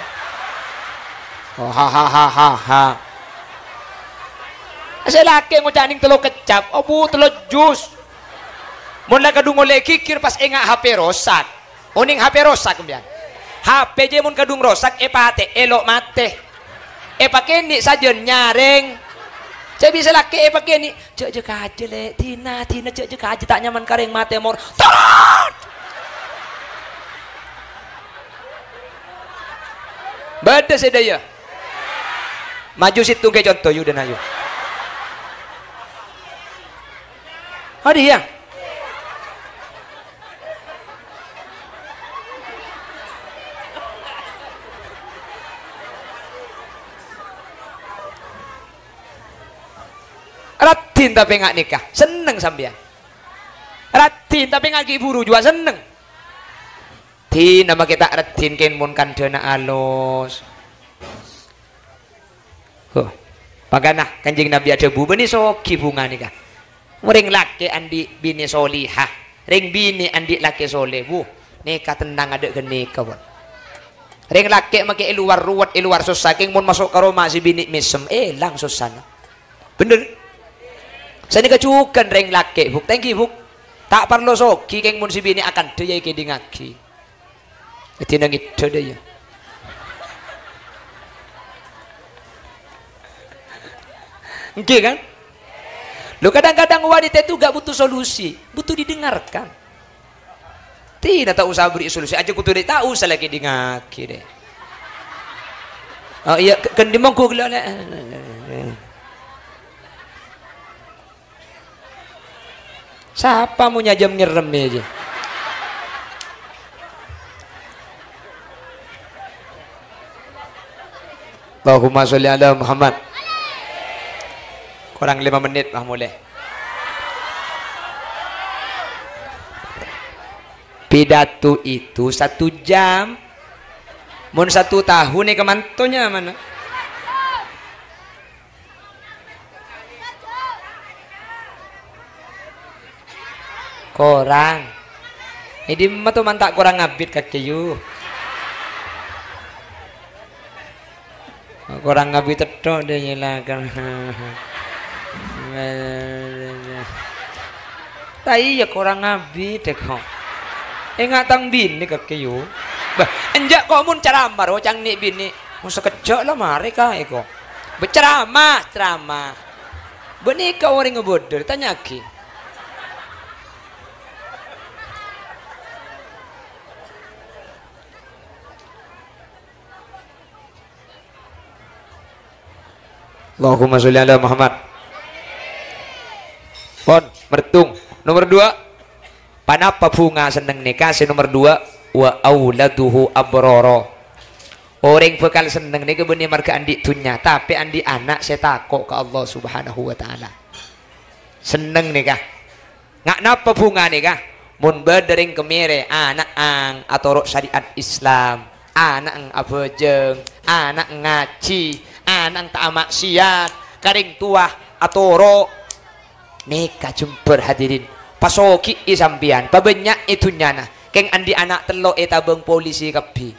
Oh, ha, ha, ha, ha, ha. Sè lakè ngoca' nèng tello keccap, obu tello jus. Mon la kadhung ollè ghighir pas enga' H P rosak. Onèng H P rosak, empèyan. H P jâ mon kadhung rosak, èpatè'è lo' matè. Èpakènè' sajân nyarèng. Sè bisa lakè' èpakènè', "Jâ', jâ' kajâ, Lè'. Dina, dina, jâ', jâ' kajâ, ta' nyaman karèng matè, mor." Torot! Bâdâ sè dâjâ. Maju sèttong kè conto, yu, dâna, yu. Adi, ya. Raddhin tapè nga' nèka, senneng sampèyan. Raddhin tapè nga' ghi' buru jhuwa senneng. Dina makè ta' raddhin kèng mon kandhâna alos. Huh. Makana Kanjeng Nabi adhâbu, bânnè soghi bhunga nèka. Rèng lakè' andi' binè solihah, rèng binè andi' lakè' soleh. Wuh, nèka tennang adâ' ghânèka, pon. Rèng lakè' makè è lowar ruwet, è lowar sossa, kèng mon maso' ka roma sè binè' mèsem, èlang sossana. Bhender? Sanèka jhughân rèng lakè', Bu'. Thank you, Bu'. Ta' parlo soghi, kèng mon sè binè' akandhâ, ya èkèdingngaghi. Dina ngèdhâ dâ, ya. Èngghi, kan? Loh, kadang-kadang wanita itu nggak butuh solusi, butuh didengarkan. Dina ta' osa aberri' solusi, ajâ kodhu dâ', ta' osa la èkèdingngaghi, dâ. Oh, iyâ, ke-, kendi mongghu ghellâ', Lè'. Sapa mon nyajâm ngèrèmè jâ? Allahumma sholli ala Muhammad. Korang lèma' mennit, wah, molè. Pidato itu satu jam. Mon satu tahun, è, kamanto nyamana. Korang. È dimma to man ta' korang abit kakè, yu? Korang abit tètto' dâ' nyèlakan. Ta' iyâ korang abit, dâ' ko'. Enga' tang binè kakè, yu. Bâh, enjâ' ko' mon caramah ro cang nè' binè'. Mon sakejjhâ' la marè ka, è ko'. Bâ, caramah, caramah. Bânnè ka orèng abâdâ, tanya'aghi. Allahumma sholli ala Muhammad. Pon, mertung. Nomor dua. Panapa bhunga senneng nèka? Sè nomor dua, "Wa auladuhu abrara." Orèng bhâkal senneng nèka bânnè marghâ andi' dhunnya, tapè andi' ana' sè tako' ka Allah Subhanahu wa Ta'ala. Senneng nèka. Nga' napa bhungana, ka? Mon bâdâ rèng kemèrè ana'na atoro' syariat Islam, ana'na abhâjâng, ana'na ngajhi, ana'na ta' amaksiat, ka rèng towa atoro'. Nèka jembhâr, hadirin. Pasogi'i sampèyan, pabânnya'è dhunnyana. Kèng andi' ana' tello' ètabâng polisi kabbhi.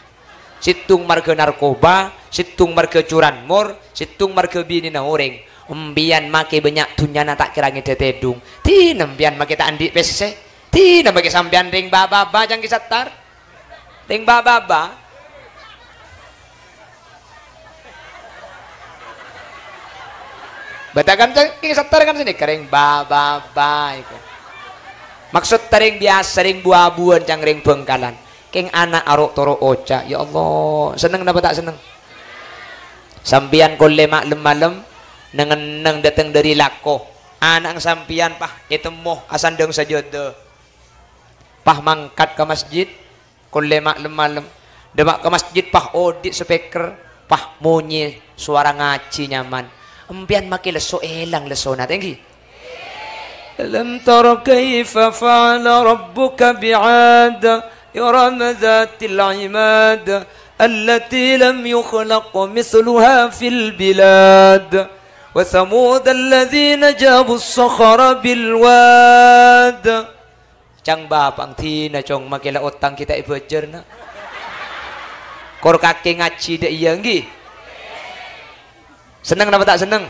Sèttong marghâ narkoba, sèttong marghâ curanmor, sèttong marghâ binèna orèng. Empèyan makè bânnya' dhunnyana ta' kèra ngèdhâ tèdung. Dinah empèyan makè ta' andi' pèssè. Dinah makè sampèyan rèng ba-baba, Cang Ki Sattar. Rèng ba-baba. Bâdâ kan, Cang Ki Sattar kan sanèka rèng ba-baba iku. Maksod ta' rèng biyasa, rèng bu-abuwân, Cang, rèng Bhângkalan. Kèng ana' aro'-toro' oca', "Ya Allah, senneng napa ta' senneng?" Sampèyan kollè ma'-, lem-malem, neng-enneng dâteng dâri lako. Ana'na sampèyan, pas, ètemmo asandhâng sajâdâ. Pas mangkat ka masjid, kollè ma'-, lem-malem. Dâpa' ka masjid, pas, odi' speaker. Pas monyè sowara ngajhi nyaman. Empèyan makè lesso èlang lessona, ta' ènggi? Alam tara kaifa fa'ala rabbuka bi'ad, irama dzatil 'imad, allati lam yukhlaq mitsluha fil bilad, wa tsamudal ladzina jabus shakhra bil wad. Cang bapa'na dina, Cong, makè la otang ghi' ta' èbâjâr, na'. Kor kakè ngajhi dâ' iyâ, ènggi? Senneng napa ta' senneng?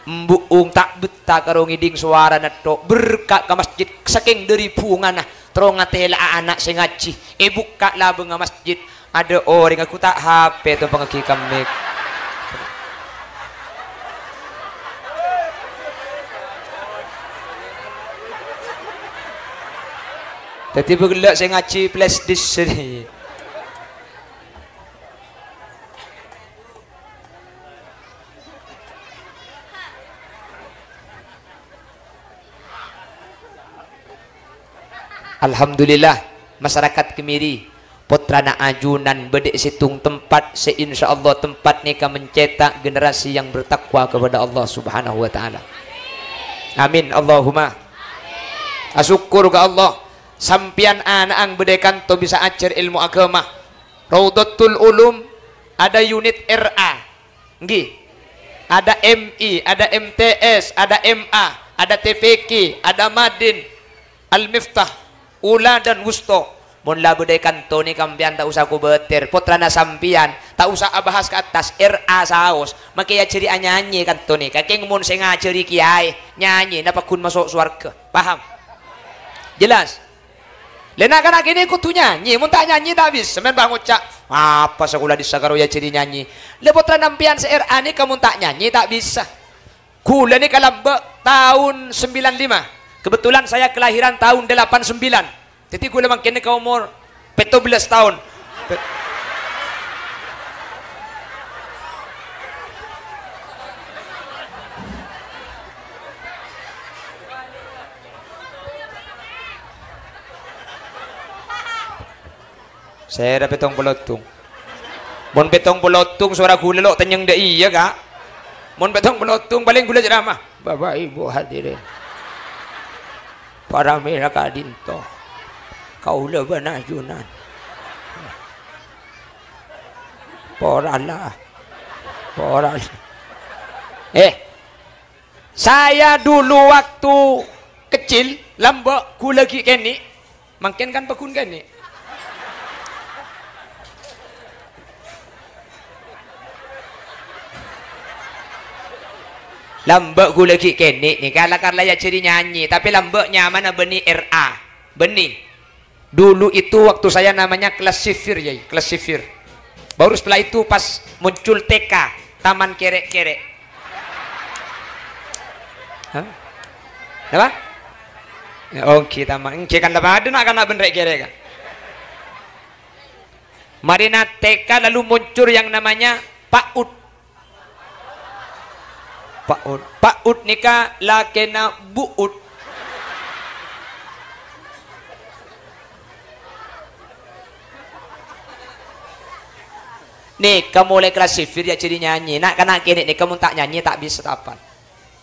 Embu'ung ta' bettah karo ngèdhing sowarana tho', berka' ka masjid, sakèng dâri bhungana, terro ngatèla'a ana' sè ngajhi, èbukka' labângnga masjid, adâ' orèng ghu ta' H P tompangngaghi ka mic. Dhâddhi bâ' ghellâ' sè ngajhi flash disk. Alhamdulillah, masyarakat Kemiri, pottrana ajunan bâdâ è sèttong tempat sè insyaallah tempat nèka mencetak generasi yang bertakwa kepada Allah Subhanahu wa Ta'ala. Amin, Allahumma. Asokkor ka Allah, sampèyan ana'na bâdâ è kanto bisa ajhâr èlmo aghâma. Raudhatul Ulum, ada unit R A. Ènggi. Ada M I, ada M T S, ada M A, ada T P Q, ada Madin, Al-Miftah, Ula dan Wusta. Mon la bâdâ è kanto nèka sampèyan ta' osa kobâtèr, pottrana sampèyan, ta' osa abahas ka attas, R A saos, makè ajhâri anyanyè kanto nèka, kèng mon sè ngajhâri kèyaè, nyanyèna pagghun maso' sowarghâ. Paham? Jelas? Lè, na'-kana' kènè' kodhu nyanyè, mon ta' nyanyè ta' bisa. Sampèyan bâ' ngoca', "Apa sakola dissa karo èajhâri nyanyè?" Lè, pottrana sampèyan sè R A nèka mon ta' nyanyè ta' bisa. Ghulâ nèka lambâ' taon sembilan lima. Kebetulan saya kelahiran tahun delapan sembilan. Dhâddhi ghulâ mangkèn nèka omor pètto bellâs taon. Pe- Sèra pèttong polo tong. Mon pèttong polo tong, sowara ghulâ lo' tennyeng dâ' iyâ, Ka'. Mon pèttong polo tong, palèng ghulâ ceramah. Bapak Ibu hadirin. Paramèla ka'dinto. Kaulâ bân ajunan. Porala. Porala. Eh, Saya dulu waktu kecil, lambâ' ghulâ ghi' kènè', mangkèn kan pagghun kènè'. Lambâ' ghulâ ghi' kènè' nèka la-, kala èajhâri nyanyè, tapè lambâ' nyamana bânnè R A. Bânnè. Dulu itu waktu saya namanya kelas sifir, ya, kelas sifir. Baru setelah itu pas muncul T K, Taman Kere-Kere. Hah? Apa? Ya, oh, nggih, taman. Nggih, kan, la padâ na'-kana' bân rè'-kèrè', kan. Marèna T K lalu muncul yang namanya PAUD. PAUD. PAUD nèka lakèna bu'ud. Nèka molaè kelas sifir èajhâri nyanyè. Na'-kana' kènè' nèka mon ta' nyanyè ta' bisa ta' apal.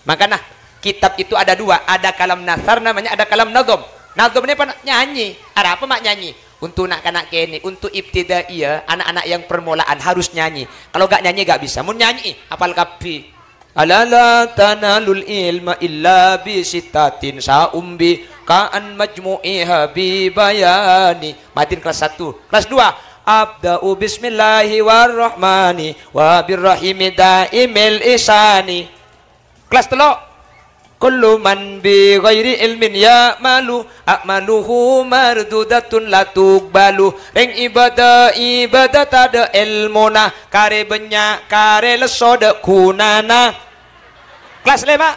Makana, kitab itu ada dua, ada kalam nasar namanya, ada kalam nazom. Nazom nèka apa? Nyanyè. Arapa ma' nyanyè? Untuk na'-kana' kènè', untuk ibtidaiyah, anak-anak yang permulaan harus nyanyi. Kalau nggak nyanyi, nggak bisa. Mun nyanyi, apal kabbhi. "Ala la tanalul ilma illa bi sittatin, sa'umbika'an majmu'iha bi bayani." Madin kelas satu. Kelas dua, "Abda'u bismillahi warrahmani wa birrahimi daimil isani." Kelas tello', "Kullu man bi ghairi ilmin ya'malu, a'maluhu mardudatun la tuqbalu." Rèng ibadah, ibadah tadâ' èlmona, karè bânnya', karè lesso dâ' ghunana. Kelas lèma',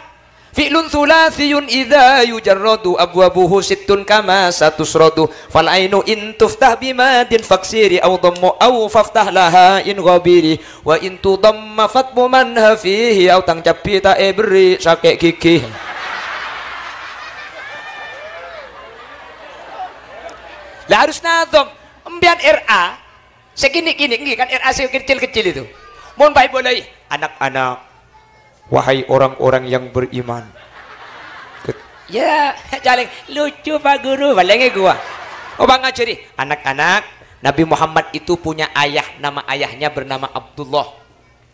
"Fi'lun tsulatsiyun idza yujarradu, abwabuhu sittun kama satusradu. Fal ainu in tuftah bimadin faksiri, au dhammu au faftah laha in ghabiri. Wa in tudhamma fatmu manha fihi, au tang cabbhi ta' èberri' sakè' gigi." La harus nazom. Empèyan R A, Sè kènè'-kènè' ngghi kan R A sè kecil-kecil itu. Mon bhâi bâlâi, "Anak-anak, wahai orang-orang yang beriman." Ket-, ya, calèng lucu, Pak Guru, palèngè ghuwa. Oh, Pak ngajhâri, "Anak-anak, Nabi Muhammad itu punya ayah, nama ayahnya bernama Abdullah.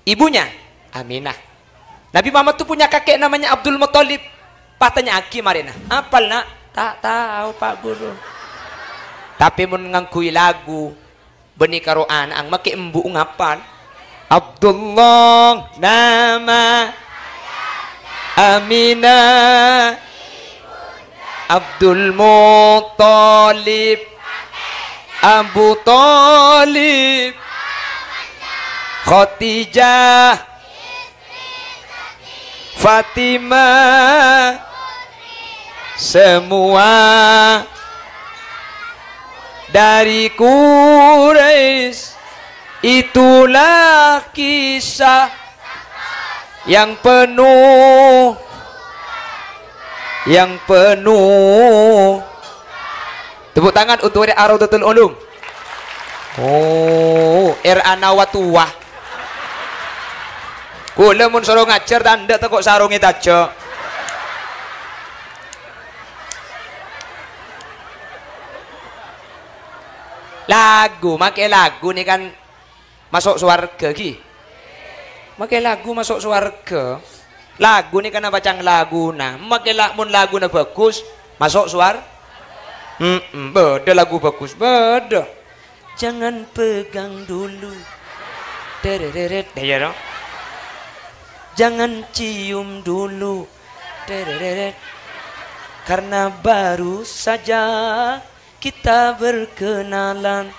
Ibunya Aminah. Nabi Muhammad itu punya kakek namanya Abdul Muthalib." Pas tanya'aghi marèna, "Apal, Nak?" "Ta' tao, Pak Guru." Tapè mon ngangghuy lagu, bânnè karo ana'na, makè embu' ngapal. Abdullah nama Aminah, Abdul Muthalib, Abu Thalib, Khadijah, Fatimah, semua dari Quraisy. Itulah kisah yang penuh, yang penuh. Tepuk tangan untuk Raudatul Ulum. Oh, R A Nawatuwah. Kaulâ mon soro ngajhâr, ta' endâ' tako' sarongè tajâ'. Lagu, makè lagu nè kan maso' sowarghâ, ghi. Makè lagu maso' sowarghâ. Lagu nè kan apa ca'na laguna. Makè la-, mon laguna bhâghus, maso' sowar-, mm-mm, bâdâ lagu bhâghus, bâdâ. Jangan pegang dulu. Tereret, ya, no? Jangan cium dulu. Tereret. Karena baru saja kita berkenalan.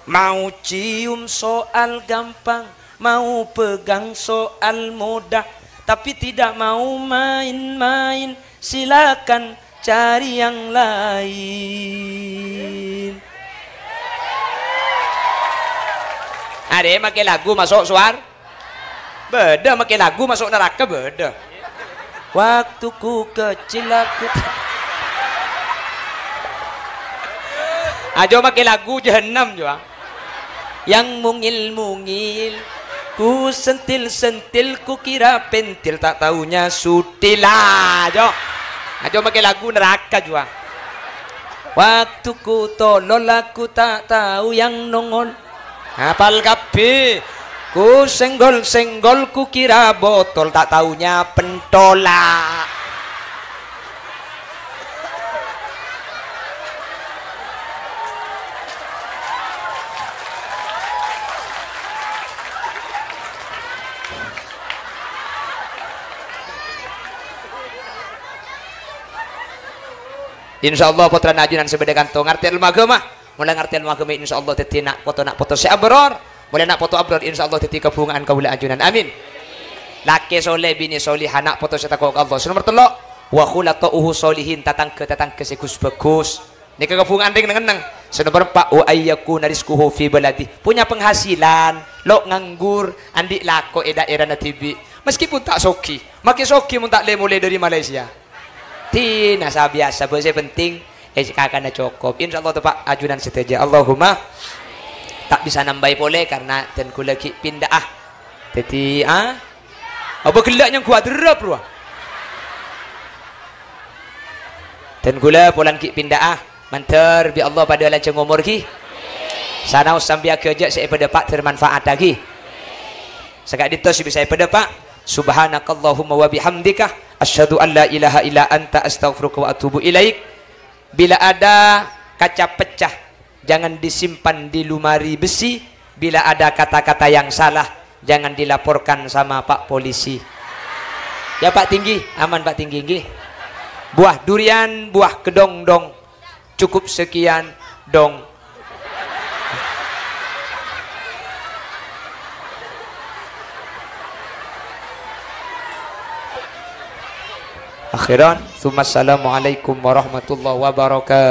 Mau cium soal gampang, mau pegang soal mudah, tapi tidak mau main-main. Silakan cari yang lain. Arè makè lagu maso' sowar-, bâdâ makè lagu maso' naraka, bâdâ. Waktuku kecil aku. Ajo makè lagu jahannam, jo, ah. Yang mungil-mungil, ku sentil-sentil, ku kira pentil, tak taunya sutil. Ajo. Ajo makè lagu naraka, jo, ah. Waktuku tolol, aku tak tahu yang nongol. Apal kabbhi. Ku senggol-senggol, ku kira botol, tak taunya pentola. Insyaallah, pottrana ajunan sè bâdâ kanto ngartè èlmo aghâma. Molaè ngartè èlmo aghâma, insyaallah dhâddhi na' poto-na' poto sè abror. Molaè na' poto abror, insyaallah dhâddhi kabhunga'an kaulâ ajunan. Amin. Lakè soleh, binè solihah, na' poto sè tako' ka Allah. Sè nomer tello', wa khulata'uhu sholihin, tatangghâ-tatangghâ sè ghus-bhâghus. Nèka kabhunga'an rèng neng-enneng. Sè nomer empa', wa ayyakuna rizquhu fi baladi. Punya penghasilan, lo' nganggur, andi' lako è dhaèrana dhibi'. Meskipun ta' soghi, makè soghi mon ta' lè-molè dhâri Malaysia. Dhina sabiyasa bhâi sè penting, eh, kakana cokop. Insyaallah teppa' ajunan sadhâjâ. Allahumma. Ta' bisa nambâi polè karna dân kaulâ ghi' pinda'a. Dhâddhi, ah, apa ghellâ' nyangghua derrep, rowa. Dân kaulâ polana ghi' pinda'a. Mandhâr bi' Allah padâ lanjhâng omor, ghi. Sanaos sampè' aghâjâ' sè èpadâpa' dhâr manfaata, ghi. Saka'dinto sè bisa èpadâpa'. Subhanakallahumma wa bihamdika, asyhadu an la ilaha illa anta, astaghfiruka wa atubu ilaik. Bila ada kaca pecah, jangan disimpan di lemari besi. Bila ada kata-kata yang salah, jangan dilaporkan sama Pak Polisi. Ya, Pak Tinggi, aman, Pak Tinggi, nggih. Buah durian, buah kedondong. Cukup sekian, dong. Akhiran, tsumma assalamualaikum warahmatullahi wabarakatuh.